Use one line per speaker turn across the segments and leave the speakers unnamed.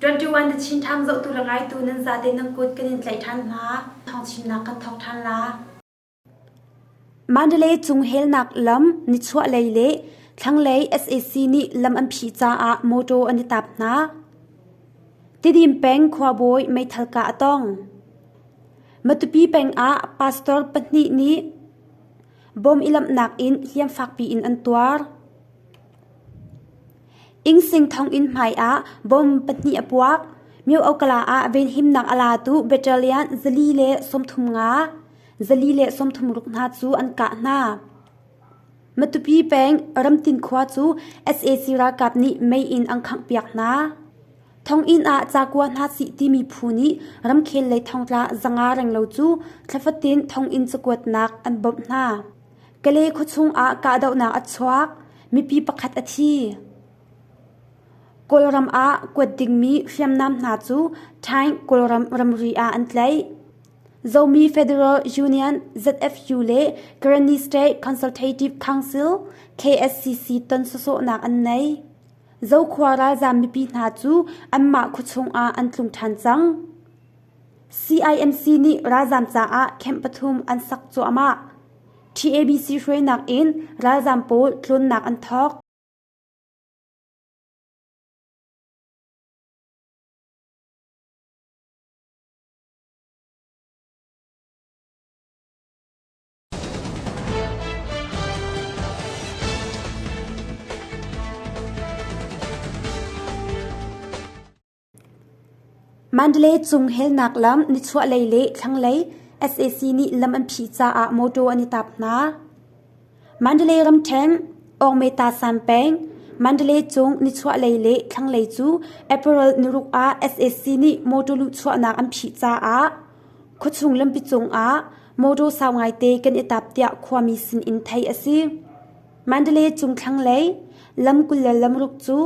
21 The Chin Times zohtu le ngaitu nan zate nan kut kan in tlaih ṭhan hna. Thawngchimnak kan thawk ṭhan la.
Mandalay cung helnak lam nichuahlei le thlanglei sac nih lam an phih caah mawṭaw an i tap hna. Tidim peng khuabawi meithal kah a tong. Matupi peng ah pastor pahnih nih bom i lamhnak in hliam fakpi in an tuar. Innsing thonginn hmaiah bomb pahnih a puak. Myo-okala ah venhimnak a latu battalion 435, 436 hna cu an kah hna. Matupi peng Ramtin khua cu sac ralkap nih mei in an khanghpiak hna. Thonginn ah cakua hna sih timi phu nih ramkhel lei thongtla 500 renglo cu thla fatin thonginn cakuatnak an bawmh hna. Kalay khuachung ah kahdohnak a chuak. Mipi pakhat a thi. Kawlram ah kuat dingmi hriamnam hna cu Thai Kawlram ramri ah an tlaih. Zomi Federal Union ZFU le Karenni State Consultative Council KSCC ton sawsawhnak an nei. Zokhua ralzaam mipi hna cu anmah khuachung ah an tlung ṭhan cang. CIMC nih ralzaam caah camp pathum an sak cuahmah. TABC hruainak in ralzaam pawl tlawnnak an thawk. Mandalay cung helnak lam nichuahlei le thlanglei sac nih lam an phih caah mawṭaw an i tap hna. Mandalay ramṭhen, Aungmeta-san peng, Mandalay cung nichuahlei le thlanglei cu April niruk ah sac nih mawṭaw luhchuahnak an phih caah khuachung lampi cungah mawṭaw sau ngaite kan i tap tiah khuami sinin theih a si. Mandalay cung thlanglei lam 20 le lam ruk cu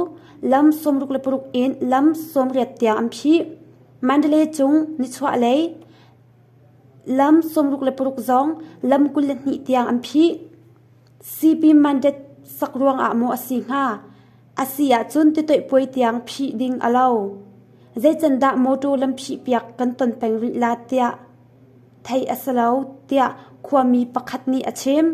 lam 66 in lam 80 tiang an phih. Mandalay cung nichuahlei lam 66 zong lam 22 tiang an phih. CP Mandate sak ruangah maw a si hnga? A si ahcun titoih puai tiang phih ding a lo. Zeicandah mawṭaw lam phihpiak kan ton peng rih la tiah theih a si lo tiah khuami pakhat nih a chim.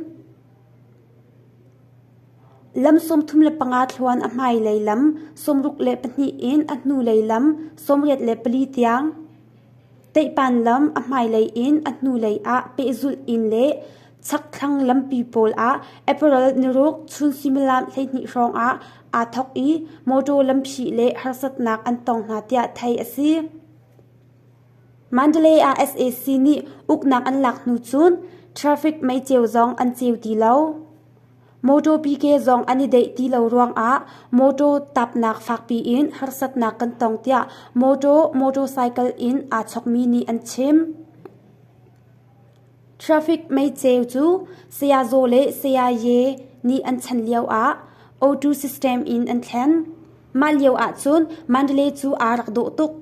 Lam 35 thluan a hmailei lam 62 in a hnulei lam 84 tiang, Teihpan lam a hmailei in a hnulei ah pehzulh in le chakthlang lampi pawl ah April niruk chun suimilam 12 hrawng ah aa thawk i mawṭaw lamphih le harsatnak an tong hna tiah theih a si. Mandalay ah sac nih uknak an lak hnu cun traffic meiceu zong an ceu ti lo. Mawṭaw pike zong an i deih ti lo ruangah mawṭaw tapnak fakpi in harsatnak kan tong tiah mawṭaw motorcycle in aa chawkmi nih an chim. Traffic meiceu cu Saya Zaw le Saya Ye nih an chan lioah auto system in an thlen. Mah lio ahcun Mandalay cu aa rak dawh tuk.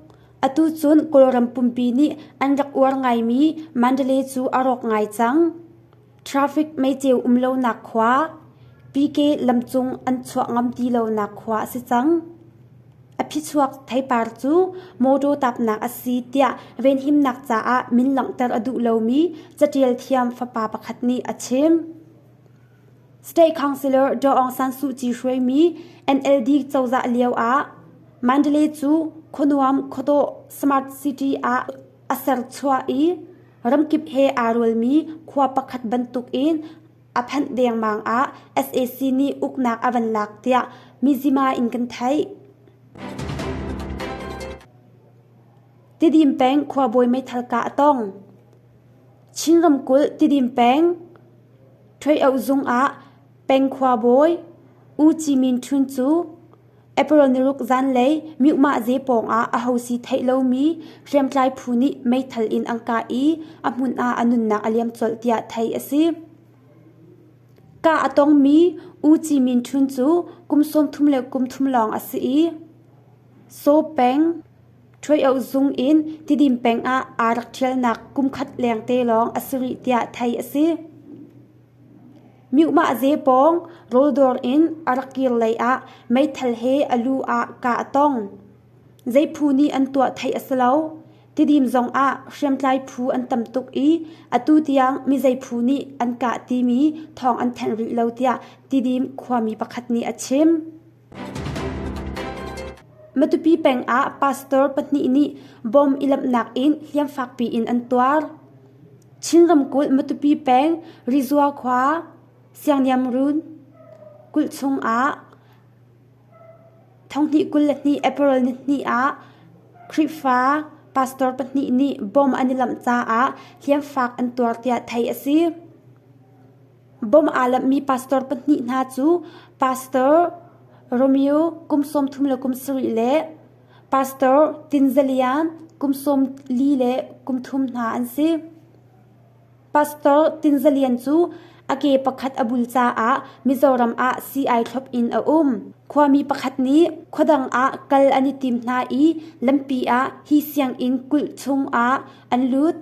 Atu cun Kawlram pumpi nih an rak uar ngaimi Mandalay cu a rawk ngai cang. Traffic meiceu um lonak khua, PK lamcung an chuah ngam ti lonak khua a si cang. A phichuak theipar cu mawṭaw tapnak a si tiah venhimnak caah min langhter a duh lomi caṭial thiam fapa pakhat nih a chim. State Councilor Daw Aung San Suu Kyi hruaimi NLD cozah lio ah Mandalay cu khuanuam khuadawh smart city ah a serchuah i ramkip he aa rualmi khua pakhat bantukin a phanh dengmang ah sac nih uknak a van lak tiah Mizzima in kan theih. Tidim peng khuabawi meithal kah a tong. Chin ramkulh Tidim peng Ṭhuai-oh zung ah peng khuabawi U Ci Min Htun cu April niruk zanlei Myuhmah ze pawng ah ahosi theih lomi hriamtlai phu nih meithal in an kah i a hmun ah a nunnak a liam colh tiah theih a si. Kah a tongmi U Ci Min Htun cu kum 30 le kum thum lawng a si i Saw peng Ṭhuai-oh zung in Tidim peng ah aa rak ṭhialnak kumkhat lengte lawng a si rih tiah theih a si. Myuhmah ze pawng rawldawr in a rak kir lei ah meithal he a lu ah kah a tong. Zei phu nih an tuah theih a si lo. Tidim zong ah hriamtlai phu an tam tuk i atu tiang mi zei phu nih an kah timi thawng an thanh rih lo tiah Tidim khuami pakhat nih a chim. Matupi peng ah pastor pahnih nih bom i lamhnak in hliam fakpi in an tuar. Chin ramkulh Matupi peng Rizua khua Siangniamrun kulh chung ah 2022 April nihnih ah Khrihfa pastor pahnih nih bom an i lamh caah hliamfak an tuar tiah theih a si. Bom aa lamhmi pastor pahnih hna cu Pastor Romeo kum 37 le Pastor Tin Za Lian kum 43 hna an si. Pastor Tin Za Lian cu a ke pakhat a bul caah Mizoram ah sii-ai thlop in a um. Khuami pakhat nih khuadang ah kal an i tim hna i lampi ah hi sianginn kulh chung ah an lut.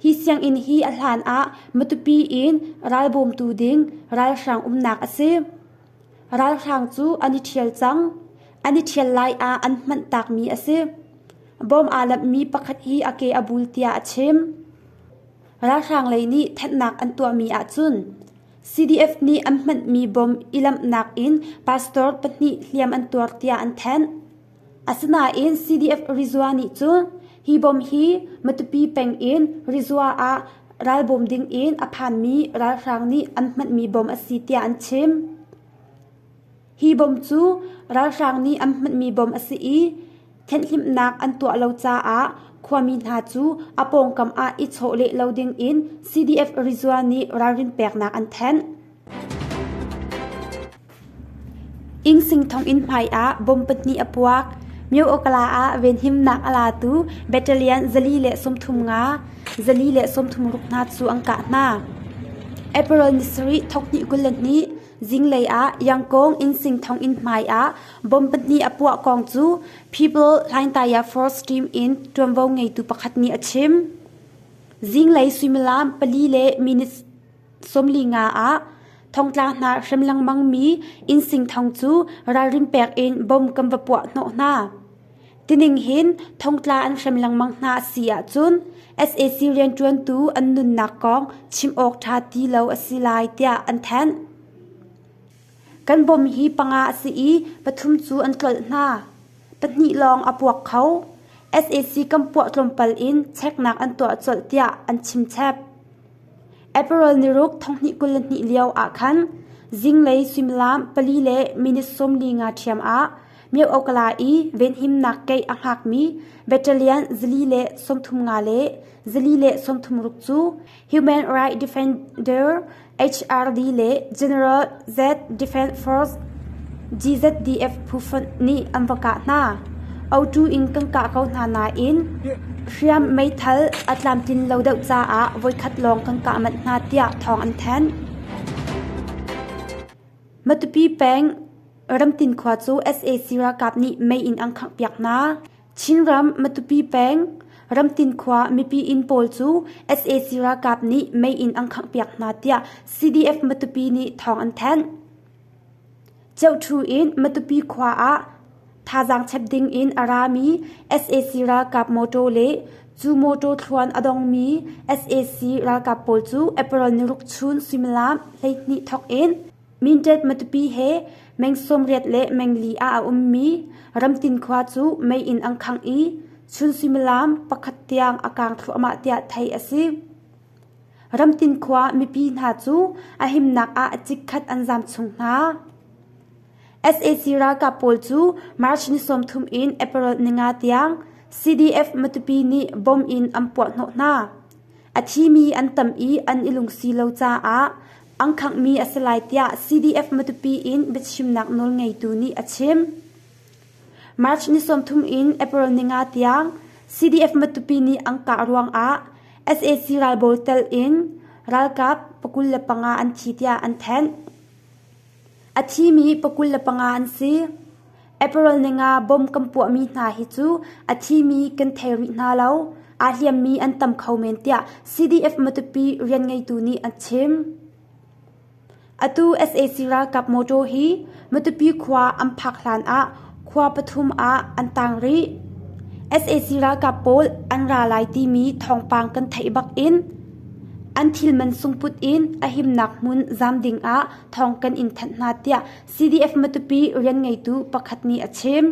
Hi sianginn hi a hlan ah Matupi in ralbawmtu ding ralhrang umnak a si. Ralhrang cu an i ṭhial cang. An i ṭhial lai ah an hmanh takmi a si. Bom aa lamhmi pakhat hi a ke a bul tiah a chim. Ralhrang lei nih thanhnak an tuahmi ahcun CDF nih an hmanhmi bom i lamhnak in pastor pahnih hliam an tuar tiah an thanh. Asinain CDF Rizua nih cun hi bom hi Matupi peng in Rizua ah ralbawm ding in a phanmi ralhrang nih an hmanhmi bom a si tiah an chim. Hi bom cu ralhrang nih an hmanhmi bom a si i thenhhlimhnak an tuah lo caah khuami hna cu a pawngkam ah i chawhleh lo ding in CDF Rizua nih ralrin peknak an thanh. Innsing thonginn hmaiah bomb pahnih a puak. Myo-Okala ah venhimnak a latu battalion 435, 436 hna cu an kah hna. April ni sarih thawkhnih 22 zinglei ah Yangon Innsing thonginn hmaiah bomb pahnih a puah kong cu People Hlaingtaya Force Team in ṭuanvo ngeitu pakhat nih a chim. Zinglei suimilam pali le minutes 15 ah thongtla hna hrem lengmangmi innsing thong cu ralrin pek in bom kan va puah hnawh hna. Tining hin thongtla an hrem lengmang hna a si ahcun sac rianṭuantu an nunnak kong chim awk ṭha ti lo a si lai tiah an thanh. Kan bom hi panga a si i pathum cu an tlolh hna. Pahnih lawng a puak kho. Sac kan puah tlawmpal in cheknak an tuah colh tiah an chim chep. April niruk thonghnih 22 lio ah khan zinglei suimilam pali le minute 45 ṭhiam ah Myo-Okala i venhimnak keih a hngakmi battalion 435 le 436 cu Human Rights Defender HRD le General Z Defense Force GZDF phu fonh nih an va kah hna. O2 in kan kah ko hna nain hriam meithal a tlamtlin lo deuh caah voikhat lawng kan kah manh hna tiah thawng an thanh. Matupi peng Ramtin khua cu sac ralkap nih mei in an khanghpiak hna. Chinram Matupi peng Ramtin khua mipi inn pawl cu sac ralkap nih mei in an khanghpiak hna tiah CDF Matupi nih thawng an thanh. Ceuṭhu in Matupi khua ah thazaang chep ding in a rami sac ralkap mawṭaw le cu mawṭaw thluan a dongmi sac ralkap pawl cu April niruk chun suimilam 12 thawk in Mindat Matupi he meng 80 le meng li ah a ummi Ramtin khua cu mei in an khangh i chun suimilam pakhat tiang a kaang thluahmah tiah theih a si. Ramtin khua mipi hna cu a himnak ah cikkhat an zaam chung hna. Sac ralkap pawl cu March ni 30 in April ninga tiang CDF Matupi nih bomb in an puahhnawh hna. A thimi an tam i an i lungsi lo caah an khanghmi a si lai tiah CDF Matupi in biachimnak nawlngeitu nih a chim. March ni 30 in April ninga tiang CDF Matupi nih an kah ruangah sac ralbawi tel in ralkap 25 an thi tiah an thanh. A thimi 25 an si. April ninga bom kan puahmi hna hi cu a thimi kan thei rih hna lo. Aa hliammi an tam kho men tiah CDF Matupi rianngeitu nih an chim. Atu sac ralkap mawṭaw hi Matupi khua an phak hlan ah khua pathum ah an tang rih. Sac ralkap pawl an ra lai timi thawngpang kan theih bak in an thil man sungput in a himnak hmun zam ding ah thawng kan in thanh hna tiah CDF Matupi rianngeitu pakhat nih a chim.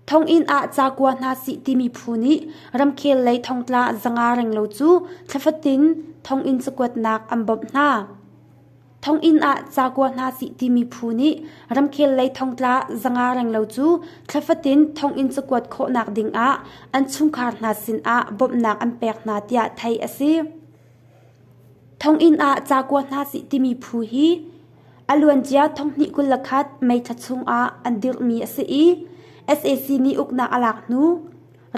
Thonginn ah ca kua hna sih timi phu nih ramkhel lei thongtla 500 renglo cu thlafatin thonginn cakuatnak an bawmh hna. Thonginn ah ca kua hna sih timi phu nih ramkhel lei thongtla 500 renglo cu thlafatin thonginn cakuat khawhnak dingah an chungkhar hna sinah bawmhnak an pek hna tiah theih a si. Thonginn ah ca kua hna sih timi phu hi a luancia thonghnih 21 May thla chungah an dirhmi a si i sac nih uknak a lak hnu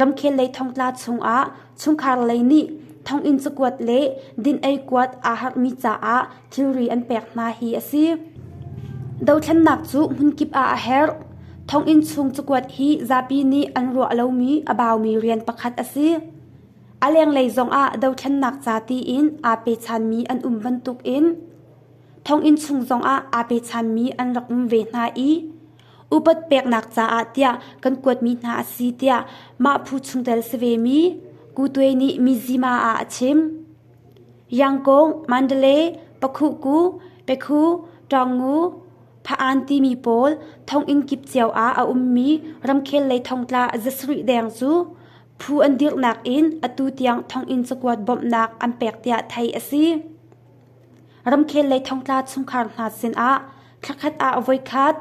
ramkhel lei thongtla chungah chungkhar lei nih thonginn cakuat le din-ei kuat aa harhmi caah thilri an pek hna hi a si. Dothlennak cu hmunkip ah a herh. Thonginn chung cakuat hi zapi nih an ruah lomi a baumi rian pakhat a si. A lenglei zongah dothlennak ca tiin aa pechanmi an um bantukin thonginn chung zongah aa pechanmi an rak um ve hna i upat peknak caah tiah kan kuatmi hna a si tiah mah phu chungtel si vemi Kutwe nih Mizzima ah a chim. Yangkong, Mandalay, Pakhuku, Pekhu, Taungngu, Pha-an timi pawl thonginn kip cio ah a ummi ramkhel lei thongtla 700 deng cu Phu an dirhnak in atu tiang thonginn cakuat bawmhnak an pek tiah theih a si. Ramkhel lei thongtla chungkhar hna sinah thlakhat ah voikhat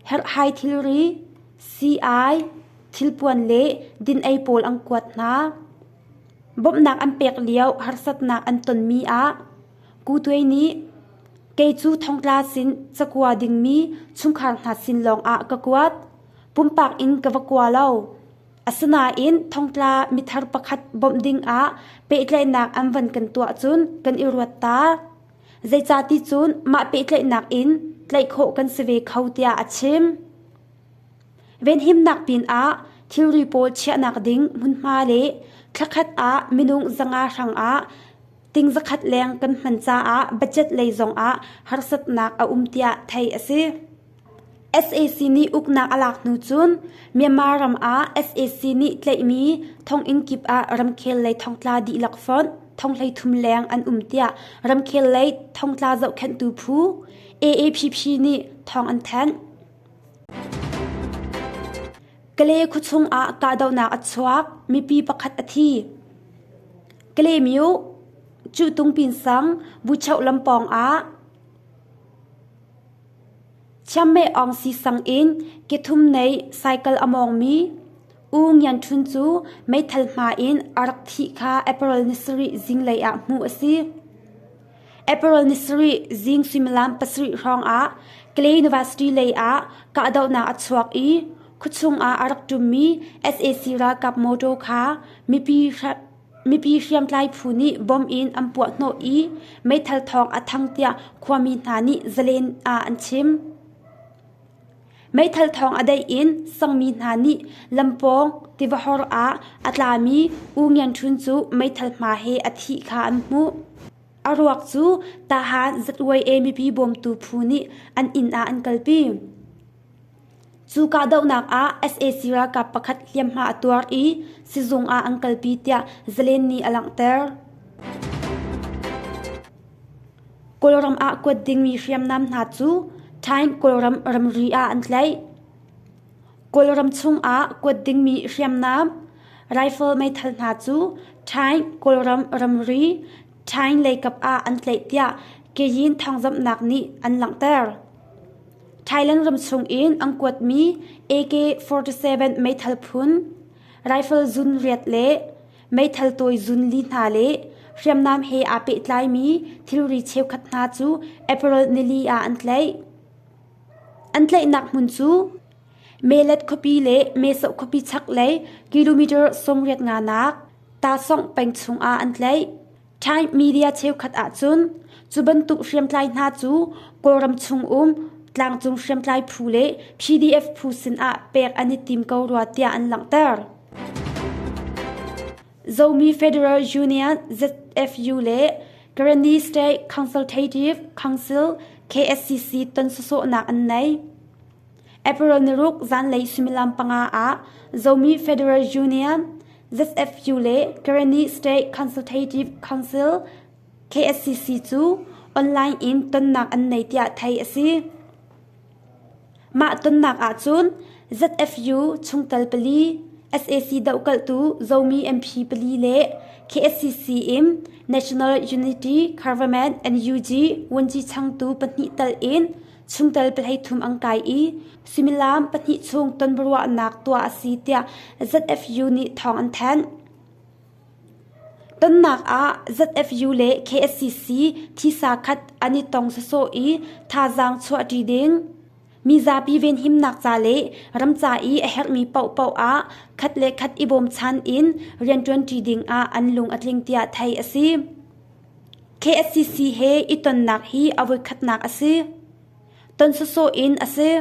herhhai thilri, sii-ai, thilpuan le din-ei pawl an kuat hna. Bawmhnak an pek lio harsatnak an tonmi ah Kutwe nih kei cu thongtla sin cakua dingmi chungkhar hna sin lawngah ka kuat. Pumpak in ka va kua lo. Asinain thongtla mithar pakhat bawmh dingah pehtlaihnak an van kan tuah cun kan i ruat ta. Zeicati cun mah pehtlaihnak in tlaih khawh kan si ve kho tiah a chim. Venhimnak pinah thilri pawl chiahnak ding hmunhma le thlakhat ah minung 500 hrangah ting zakhat leng kan hman caah budget lei zongah harsatnak a um tiah theih a si. Sac nih uknak a lak hnu cun Myanmar ram ah sac nih tlaihmi thonginn kip ah ramkhel lei thongtla dihlak fonh thong 33 leng an um tiah ramkhel lei thongtla zohkhenhtu phu AAPP nih thawng an thanh. Kale khuachung ah kahdohnak a chuak, mipi pakhat a thi. Kalaymyo, Cuhtungpin sang, Buchoh lampawng ah Chiammeh Aung Si sang in kethum nei cycle a mawngmi U Ngian Htun cu meithal hma in a rak thih kha April ni sarih zinglei ah hmuh a si. April ni sarih zing suimilam 7 hrawng ah Kalay University lei ah kahdohnak a chuak i khuachung ah a rak ṭummi sac ralkap mawṭaw kha mipi Mipi hriamtlai phu nih bom in an puahhnawh i meithal thawng a thang tiah khuami hna nih zalen ah an chim. Meithal thawng a daih in sangmi hna nih lampawng tivahor ah a tlami U Ngian Htun cu meithal hma he a thih kha an hmuh. A ruak cu Tahan ZYA mipi bawmtu phu nih an inn ah an kalpi. Cu kahdohnak ah sac ralkap pakhat hliamhma a tuar i sizung ah an kalpi tiah Zalen nih a langhter. Kawlram ah kuat dingmi hriamnam hna cu Thai Kawlram ramri ah an tlaih. Kawlram chung ah kuat dingmi hriamnam rifle meithal hna cu Thai Kawlram ramri Thai leikap ah an tlaih tiah Kayin thawngzamhnak nih an langhter. Thailand ram chungin an kuatmi AK-47 meithal phun, rifle zun riat le meithal tawi zun li hna le hriamnam he aa pehtlaimi thilri cheukhat hna cu April nili ah an tlaih. An tlaihnak hmun cu Melet khuapi le Mesoh khuapi chaklei kilometer 85 nak Tasong peng chungah an tlaih. Thai media cheukhat ahcun cu bantuk hriamtlai hna cu Kawlram chungum tlangcung hriamtlai phu le PDF phu sinah pek an i tim ko rua tiah an langhter. Zomi Federal Union ZFU le Karenni State Consultative Council KSCC ton sawsawhnak an nei. April niruk zanlei suimilam 5 ah Zomi Federal Union, ZFU le Karenni State Consultative Council KSCC cu online in tonnak an nei tiah theih a si. Mah tonnak ahcun ZFU chungtel pali, sac dohkalhtu Zomi MP pali le KSCC in National Unity Government NUG vunci changtu pahnih tal in chungtel 13 an kai i suimilam pahnih chung tonbiaruahnak tuah a si tiah ZFU nih thawng an thanh. Tonnak ah ZFU le KSCC thisa khat an i tong sawsawh i thazaang chuahṭi ding, mizapi venhimnak ca le ram ca i a herhmi paohpaoh ah khat le khat i bawmchan in rianṭuanṭi ding ah an lung a tling tiah theih a si. KSCC he i tonnak hi a voikhatnak a si. Ton sawsawh in a si.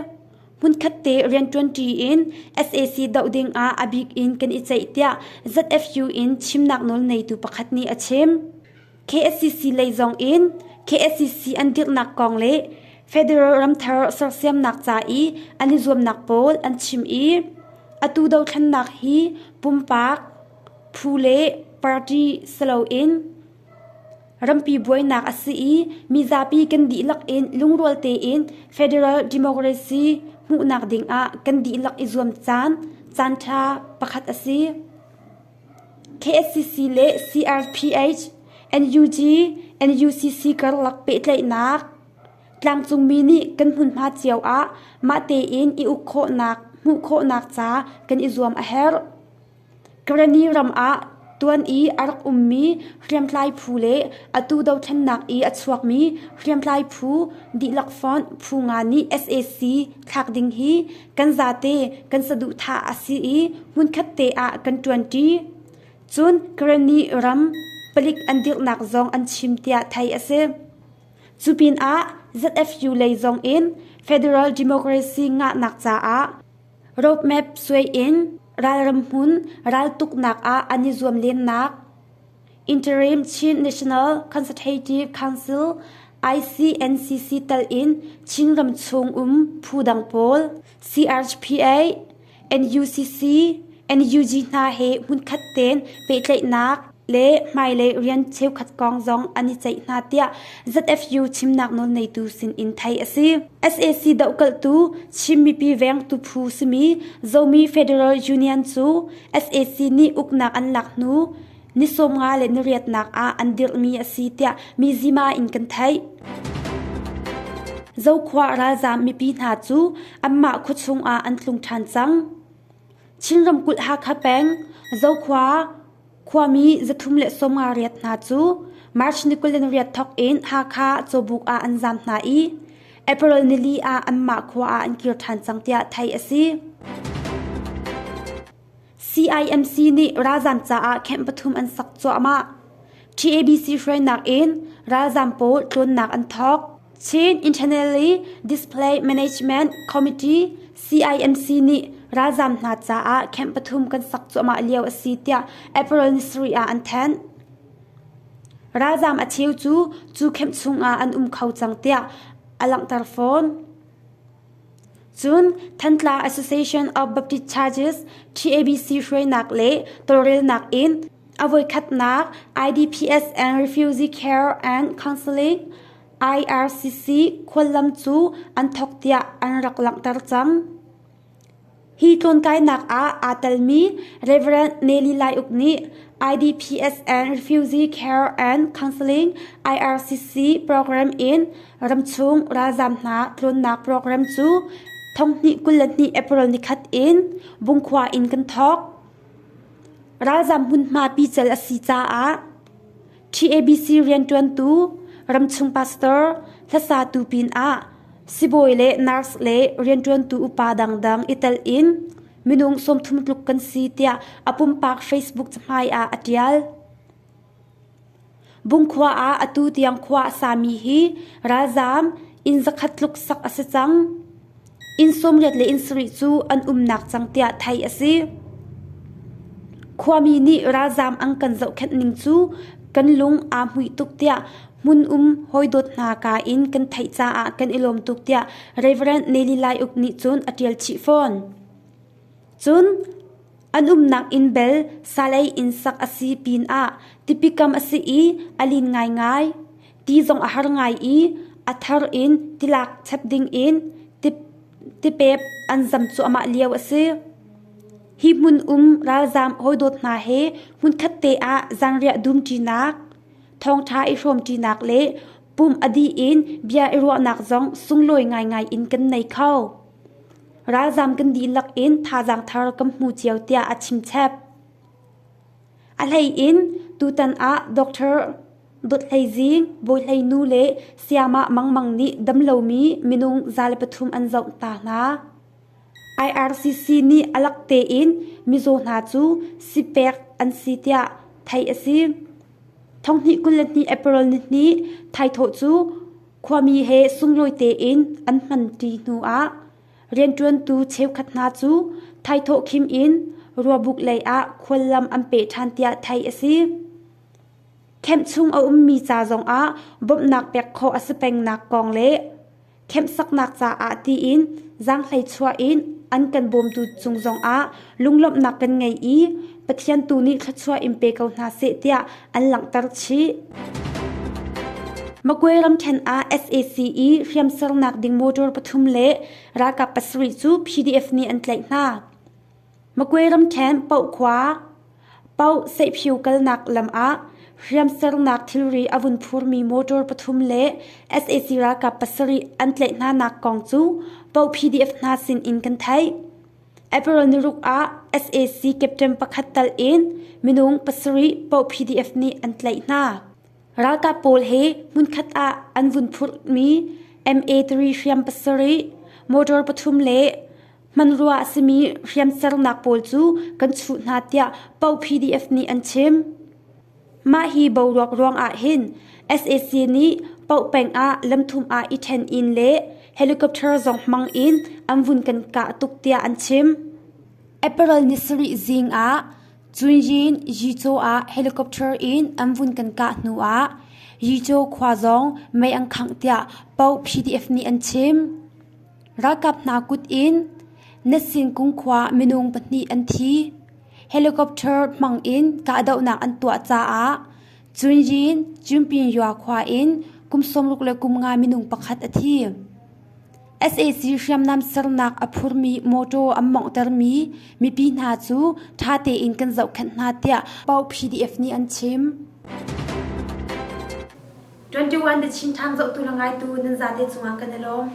Hmunkhat te rianṭuanṭi in sac doh ding ah a bik in kan i ceih tiah ZFU in chimnak nawl neitu pakhat nih a chim. KSCC lei zong in KSCC an dirhnak kong le Federal ramthar sersiamnak ca i an i zuamnak pawl an chim i atu dothlennak hi pumpak, phu le party si loin Rampi buainak a si i mizapi kan dihlak in lungrual tein federal democracy hmuhnak dingah kan dihlak i zuam caan caanṭha pakhat a si. KSCC le CRPH, NUG, NUCC karlak pehtlaihnak tlangcungmi nih kan hmunhma cio ah mah tein i uk khawhnak, hmuh khawhnak ca kan i zuam a herh. Karenni ram ah tuan i a rak ummi hriamtlai phu le atu dothlennak i a chuakmi hriamtlai phu dihlak fonh phu nga nih sac thlak ding hi kan zate kan saduhthah a si i hmunkhat te ah kan ṭuanṭi. Cun Karenni ram palik an dirhnak zong an chim tiah theih a si. Cu pinah ZFU lei zong in Federal Democracy ngahnak caah Roadmap suai in ralram hmun raltuknak ah an i zuam lennak Interim Chin National Consultative Council ICNCC tal in Chinram chung um phu dang pawl CRPA, NUCC, NUG hna he hmunkhat tein pehtlaihnak le hmailei rian cheukhat kong zong an i ceih hna tiah ZFU chimnak nawlneitu sinin theih a si. Sac dohkalhtu Chin mipi vengtu phu simi Zomi Federal Union cu sac nih uknak an lak hnu ni 50 le ni riatnak ah an dirhmi a si tiah Mizzima in kan theih. Zokhua ralzaam mipi hna cu anmah khuachung ah an tlung ṭhan cang. Chin ramkulh Hakha peng Zokhua Khuami 358 hna cu March ni 28 thawk in Hakha Cawbuk ah an zaam hna i April nili ah anmah khua ah an kir ṭhan cang tiah theih a si. CIMC nih ralzaam caah camp pathum an sak cuahmah. TABC hruainak in ralzaam pawl tlawnnak an thawk. Chin Internally Display Management Committee CIMC nih ralzaam hna caah camp pathum kan sak cuahmah lio a si tiah April ni sarih ah an thanh. Ralzaam a cheu cu cu camp chungah an um kho cang tiah a langhter fawn. Cun Thantlang Association of Baptist Churches TABC hruainak le tawlrelnak in a voikhatnak IDPS and Refugee Care and Counseling IRCC khuallam cu an thawk tiah an rak langhter cang. Hi tlawnkainak ah aa telmi Rev. Nelly Lai Uk nih IDPS and Refugee Care and Counseling IRCC program in ramchung ralzaam hna tlawnnak program cu 2022 April nikhat in Bungkhua in kan thawk. Ralzaam hmunhma pical a si caah TABC rianṭuantu, ramchung pastor, hlasatu pinah sibawi le nurse le rianṭuantu upa dangdang i tel in minung 30 tluk kan si tiah a pumpak Facebook cahmai ah a ṭial. Bungkhua ah atu tiang khua a sami hi ralzaam inn zakhat tluk sak a si cang. Inn 80 le inn sarih cu an umnak cang tiah theih a si. Khuami nih ralzaam an kan zohkhenh ning cu Kan lung aa hmuih tuk tiah hmun um hawidawt hna ka in kan theih caah kan i lawm tuk tiah Reverend Nelly Lai Uk nih cun a ṭial chih fawn. Cun an umnak inn bel salei inn sak a si pinah tipi kam a si i a lin ngaingai. Ti zong a har ngai i a thar in tilak chep ding in tipep an zam cuahmah lio a si. Hi hmun um ralzaam hawidawt hna he hmunkhat te ah zanriah dumṭinak, thawngṭha i hrawmṭinak le pumh a dih in bia i ruahnak zong sunglawi ngaingai in kan nei kho. Ralzaam kan dihlak in thazaang thar kan hmu cio tiah a chimchap. A hlei in tutan ah Doctor Dawt Hlei Zing, Bawi Hlei Nu le Sayamah Mangmang nih damlomi minung 103 an zoh ta hna. IRCC nih a lak tein mizaw hna cu sipek an si tiah theih a si. Thonghnih 22 April nihnih thaithawh cu khuami he sunglawi tein an hmanṭi hnu ah rianṭuantu cheukhat hna cu thaithawh khim in ruabuk lei ah khuallam an peh ṭhan tiah theih a si. Camp chung a ummi ca zongah bawmhnak pek khawh a si pengnak kong le Khemhsaknak caah tiin zaanghlei chuah in an kan bawmtu cung zongah lunglawmhnak kan ngei i Pathian tu nih thluachuah in pe ko hna seh tiah an langhter chih. Magway ramṭhen ah sac i hriamsernak ding motor pathum le ralkap pasarih cu PDF nih an tlaih hna. Magway ramṭhen Paohkhua Paoh Seihphiu kalnak lam ah hriamsernak thilri a vun phurmi motor pathum le sac ralkap pasarih an tlaih hnanak kong cu Paoh PDF hna sin in kan theih. April niruk ah sac captain pakhat tal in minung pasarih Paoh PDF nih an tlaih hna. Ralkap pawl he hmunkhat ah an vun phurhmi MA3 hriam pasarih, motor pathum le Hmanrua a simi hriamsernak pawl cu kan chuh hna tiah Paoh PDF nih an chim. Mah hi boruak ruangah hin sac nih Paoh peng ah lamthum ah i ṭhen in le helicopter zong hmang in an vun kan kah tuk tiah an chim. April ni sarih zing ah Cunyin Yicaw ah helicopter in an vun kan kah hnu ah Yicaw khua zong mei an khangh tiah Paoh PDF nih an chim. Ralkap hna kut in Natsinkung khua minung pahnih an thi. Helicopter hmang in kahdohnak an tuah caah Cunyin Cunpyinyua khua in kum 60 le kum nga minung pakhat a thi. Sac hriamnam sernak a phurmi mawṭaw an mawnghtermi mipi hna cu ṭha tein kan zohkhenh hna tiah Paoh PDF nih an chim.
21 The Chin Times zohtu le ngaitu nan zate cungah kan i lawm.